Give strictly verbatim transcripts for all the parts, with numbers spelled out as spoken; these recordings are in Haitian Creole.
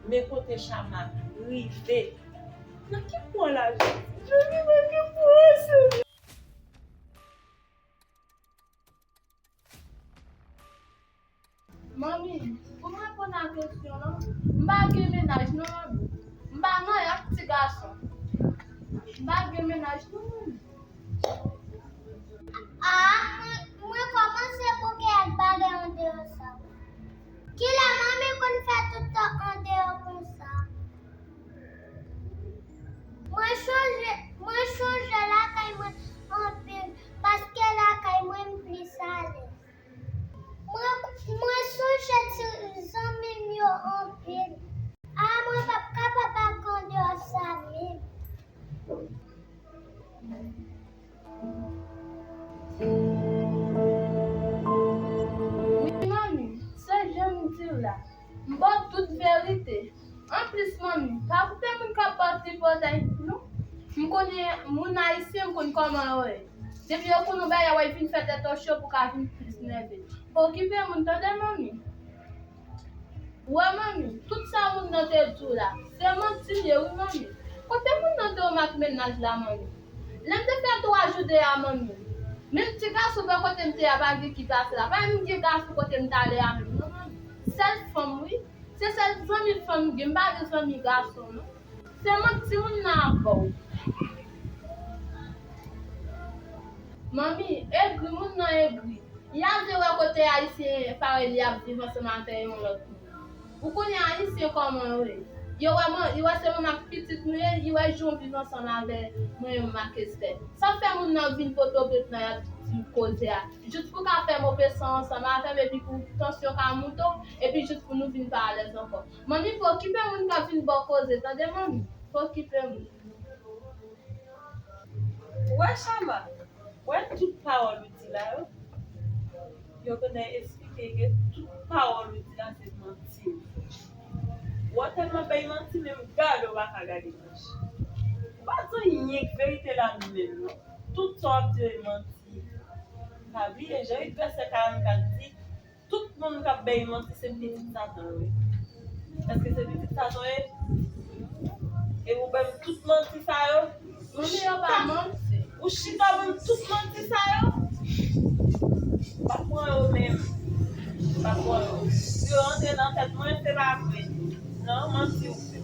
Men kote Chama rive. Nan ki pwen la, Jezi? Jezi, nan ki pwen, Senyè? Manmi, pou m reponn a kesyon an, m pa gen mennaj non, manmi. M pa nan ak ti gason. M pa gen mennaj non, manmi. Ah, mwen, mwen kòmanse bouke ak bagay andeyò sa. Kilè manmi konn fè tout tan andeyò konsa? Mwen chonje, mwen chonje lakay mwen anpil, paske lakay mwen m plis alèz. Mwen, mwen sonje ti zanmi m yo anpil. A, mwen p ap kapab ak andeyò sa menm. Wi, manmi, se jan m di w la. M ba w tout verite. Anplis, manmi, pa koute moun k ap ba w tripotay, non. M konnen moun ayisyen, m konn kòman yo ye. Depi yo konn yon bagay, w ap vin fè tèt ou cho pou ka vin plis nève. Pa okipe moun, tande, manmi. Wè, manmi, tout sa moun nan te di w la, se manti l ye, wi, manmi. Kote moun nan te wè m ak mennaj la, manmi? Lè m te fè twa jou deyò a, manmi, menm ti gason bò kote m te ye a, pa gen ki pase la. Pa menm gen gason kote m t ale a menm, non, manmi. Sèl fanm, wi. Se sèl zanmi fanm m gen, m pa gen zanmi gason, non. Se manti moun nan ap ba w. Manmi, egri moun nan egri. Y ap vin wè kote ayisyen parèy li ap viv ansanm avè yon lòt moun. Ou konnen ayisyen kòman yo ye. Yo wè mwen, yo wè se mwen ak pitit nou ye, yo wè jan w viv ansanm avè mwen menm ak Esther. Sa fè moun nan vin pote w pep nan y ap di koze a. Jis pou ka fè move san ansanm avè m, epi pou tansyon ka moute w, epi jis pou nou vin pa alèz ankò. Manmi, pa okipe moun k ap vin ba w koze, tande, manmi? Pa okipe moun. Wè, Chama, wè tout pawòl ou di la yo, yo genlè esplike ke tout pawòl ou di la se manti. Ou tèlman bay manti, menm gade ou pa ka gade manch. Ou pa di anyen k verite la menm, non. Tout sa w ap di yo e manti. Pa bliye, Jan uit vèsè karannkat di, tout moun k ap bay manti se pitit Satan yo ye. Èske se pitit Satan yo ye? E ou bay tout manti sa yo? Ou chita, ou chita ban m tout manti sa yo? M pa pran yo menm. M pa pran yo. Yo antre nan tèt mwen, se pa vre. Non, manti ou fè.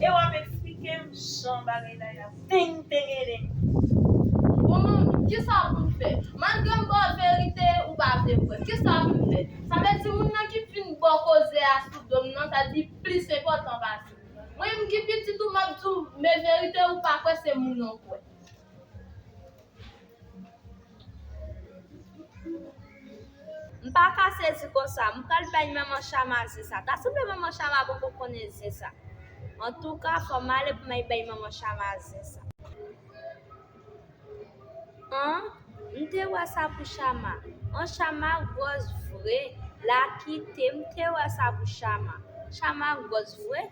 E w ap eksplike m jan bagay la ye a. Teng, teng, teng. Bon, manmi, kisa pou m fè? Malgre m ba w verite, ou pa vle kwè. Kisa pou m fè? Sa vle di moun nan ki vin ba w koze a sou do m nan, sa di plis enpòtan pase m. Mwen menm ki pitit ou, m ap di w men verite, ou pa kwè, se moun nan w kwè. M pa ka sezi konsa, m pral bay manman Chama zen sa. Ta sanble manman Chama poko konnen zen sa. Antouka, fò m ale pou m al bay manman Chama zen sa. An, m te wè sa pou Chama. An, Chama gwòs vre. Lakite, m te wè sa pou Chama. Chama gwòs vre.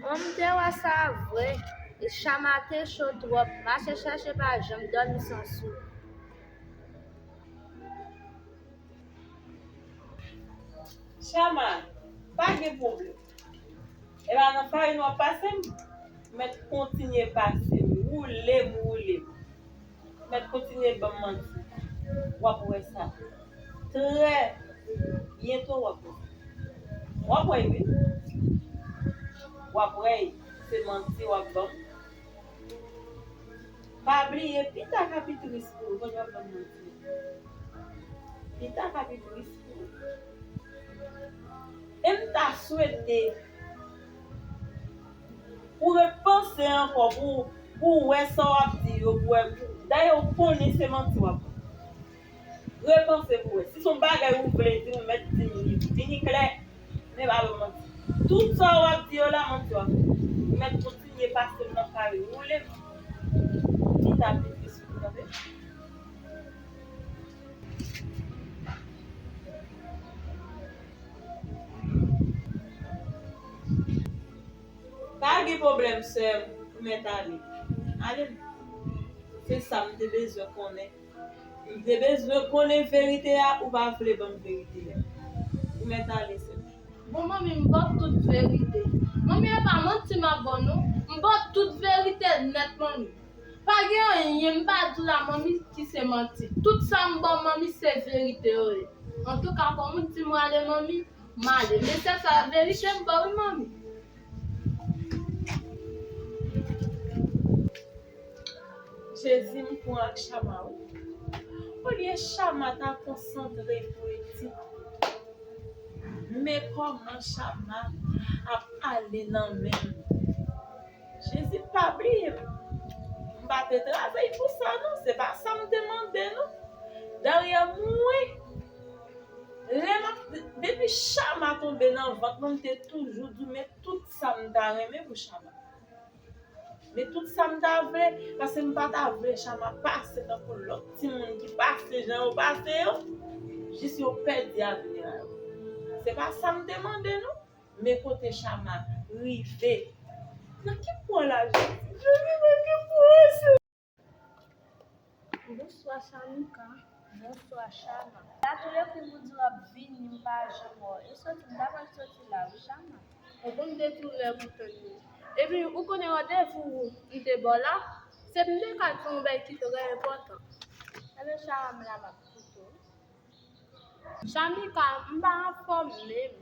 An, m te wè sa vre. Chama te cho twòp. Mache chache pa janm dòmi san sou. Chama, pa gen pwoblèm. E pa nan farin w ap pase m? Mèt kontinye pase m, woule m, woule m. Mèt kontinye ban m manti. W ap wè sa. Trè byento w ap wè. W ap wè, wi. W ap wè, se manti w ap ban m. Pa bliye, pita ka pi tris pou ou, kounye w ap ban m manti. Pita ka pi tris pou ou. E m ta swete ou repanse ankò pou, pou w wè sa w ap di yo, pou w wè. Dayè, ou konnen se manti w ap ban m. Repanse pou w wè. Si se yon bagay ou vle di m, ou mèt di m li. Vini klè, men pa ban m manti. Tout sa w ap di yo la, manti w ap fè. Ou mèt kontinye pase m nan farin, woule m. Pita pi tris pou ou, tande? Pa gen pwoblèm, sè m, ou mèt ale. Ale. Se sa m te bezwen konnen. M te bezwen konnen verite a, ou pa vle ban m verite a. Ou mèt ale, sè m. Bon, manmi, m ba w tout verite. Manmi, e pa manti m ap ba w, non. M ba w tout verite nèt, manmi. Pa gen anyen m pa di w la, manmi, ki se manti. Tout sa m ba w, manmi, se verite yo ye. Antouka, kòm ou di m ale, manmi, m ale. Men se sa verite m ba w, wi, manmi. Jezi, m pran ak Chama, wi. Olye Chama ta konsantre pou etid li, men kòman Chama ap ale nan men m. Jezi pa bliye m. M pa te travay pou sa, non. Se pa sa m te mande, non. Dayè, mwen, lè m ap, depi Chama tonbe nan vant mwen, m te toujou di w, men tout sa m ta renmen pou Chama. Men tout sa m ta vle, paske m pa ta vle Chama pase tankou lòt timoun ki pase jan yo pase yo, jis yo pèdi avni a yo. Se pa sa m te mande, non. Men kote Chama rive. Nan ki pwen la, Jezi? Jezi, nan ki pwen, Senyè? Bonswa, Chamika. Bonswa, Chama. La tou le kou m di w ap vini, m pa janm wè w. E soti, m ta pral soti la, wi, Chama. Bon, bon, m te tou lè kontan li. Epi, ou konnen randevou m te ba w la, se pou m te ka di w yon bagay ki trè enpòtan. Ebyen, Chama, m la, m ap koute w. Chamika, m pa anfòm menm.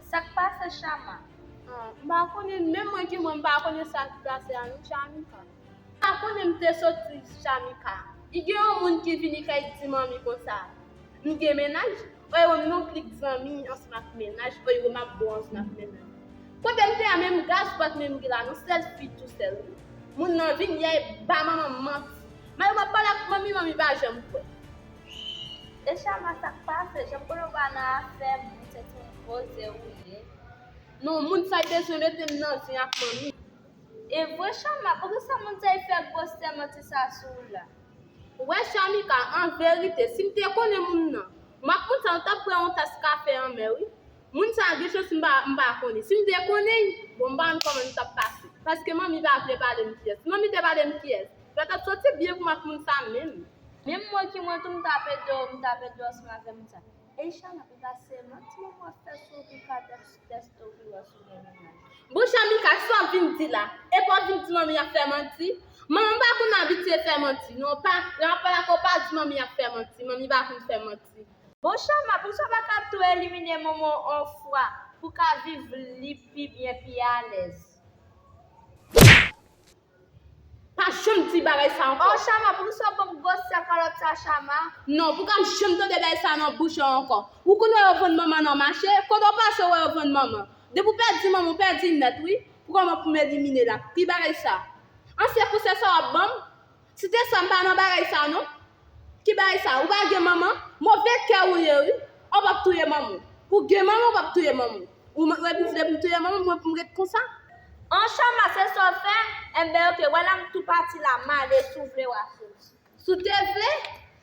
Sa k pase, Chama? Ah, m pa konnen, menm mwen ki mwen, m pa konnen sa ki pase a non, Chamika. M pa konnen m te soti, Chamika. I gen yon moun ki vini kay di manmi konsa, m gen mennaj, oye, m nan klik zanmi ansanm ak mennaj, oye, m ap bon ansanm ak mennaj. Kote m te a, menm gaz pa t menm gen la non, sèl fi tousèl, wi. Moun nan vin yè, ba manman m manti. Malgre m ap pale ak manmi, manmi pa janm kwè. E Chama, sa k pase? Jan m konnen w pa nan afè moun, se ti moun poze ou ye. Non, moun sa yo bezwen mete m nan zen ak manmi. E vre, Chama, poukisa moun sa yo fè gwosè manti sa sou ou la? Ou wè, Chamika, an verite, si m te konnen moun nan, m ak moun sa, nou t ap bwè yon tas kafe anmè, wi. Moun sa a gen chans m pa, m pa konnen. Si m te konnen, bon, m pa konn kòman m t ap pase. Paske manmi pa vle pale m kiyès. Si manmi te pale m kiyès, sa t ap soti byen pou m ak moun sa menm. Menm mwen ki mwen tou, m t ap ede w, m t ap ede w ansanm avè moun sa. Ey, Chama, pou pa se manti manman w ap fè sou ou pou ka tès-, tèste w pou wè si w gen mennaj. Bon, Chamika, sa w ap vin di la? E pa w vin di manmi ap fè manti? Manman pa konn abitye fè manti. Non, pa, lè m ap pale ak ou, pa di manmi ap fè manti. Manmi pa konn fè manti. Bon, Chama, poukisa w pa ka tou elimine manman w yon fwa pou w ka viv li pi byen, pi alèz? Pa janm di bagay sa ankò. Oh, Chama, poukisa w ban m gwosè kalòt sa, Chama? Non, pou ka m janm tande bagay sa nan bouch ou ankò. Ou konn wè yo vann manman nan mache? Kote w pase, w wè yo vann manman? Depi w pèdi manman, w pèdi nèt, wi. Pou kòman pou m elimine la? Ki bagay sa? Ansyen konsèy sa w ap ban m? Si te sa, m pa nan bagay sa, non. Ki bagay sa? Ou pa gen manman? Move kè ou ye, wi. Ou p ap touye manman w. Pou gen manman, ou p ap touye manman w. Ou m-, ou vle pou m touye manman m, mwen pou m ret konsa? An, Chama, se sa w fè? Enben, oke, wè la m tou pati la, m ale, si w vle, w a soti. Si w te vle,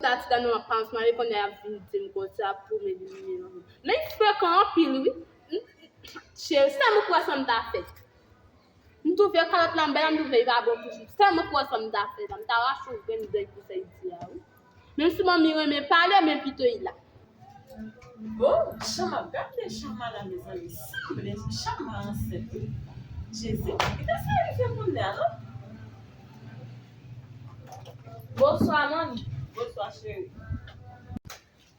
pati la nan aparans, m ale konnen y ap vin di m konsa pou m elimine manman m. Men l frekan anpil, wi. Cheri, sèlman pou wè sa m ta fè. M twouve kalòt la m bèl, m twouve li pa bon toujou. Sèlman pou wè sa m ta fè la, m ta rache yon grenn dèy pou sa l di a, wi. Menm si manmi renmen pale, men pito li la. Bon, Chama, gade Chama la, mezanmi. Sanble Chama ansent, wi. Jezi, kite sa rive kounye a, non? Bonswa, manmi. Bonswa, cheri.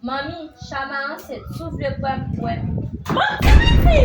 Manmi, Chama ansent. Si w vle kwè m, kwè m. Manmi!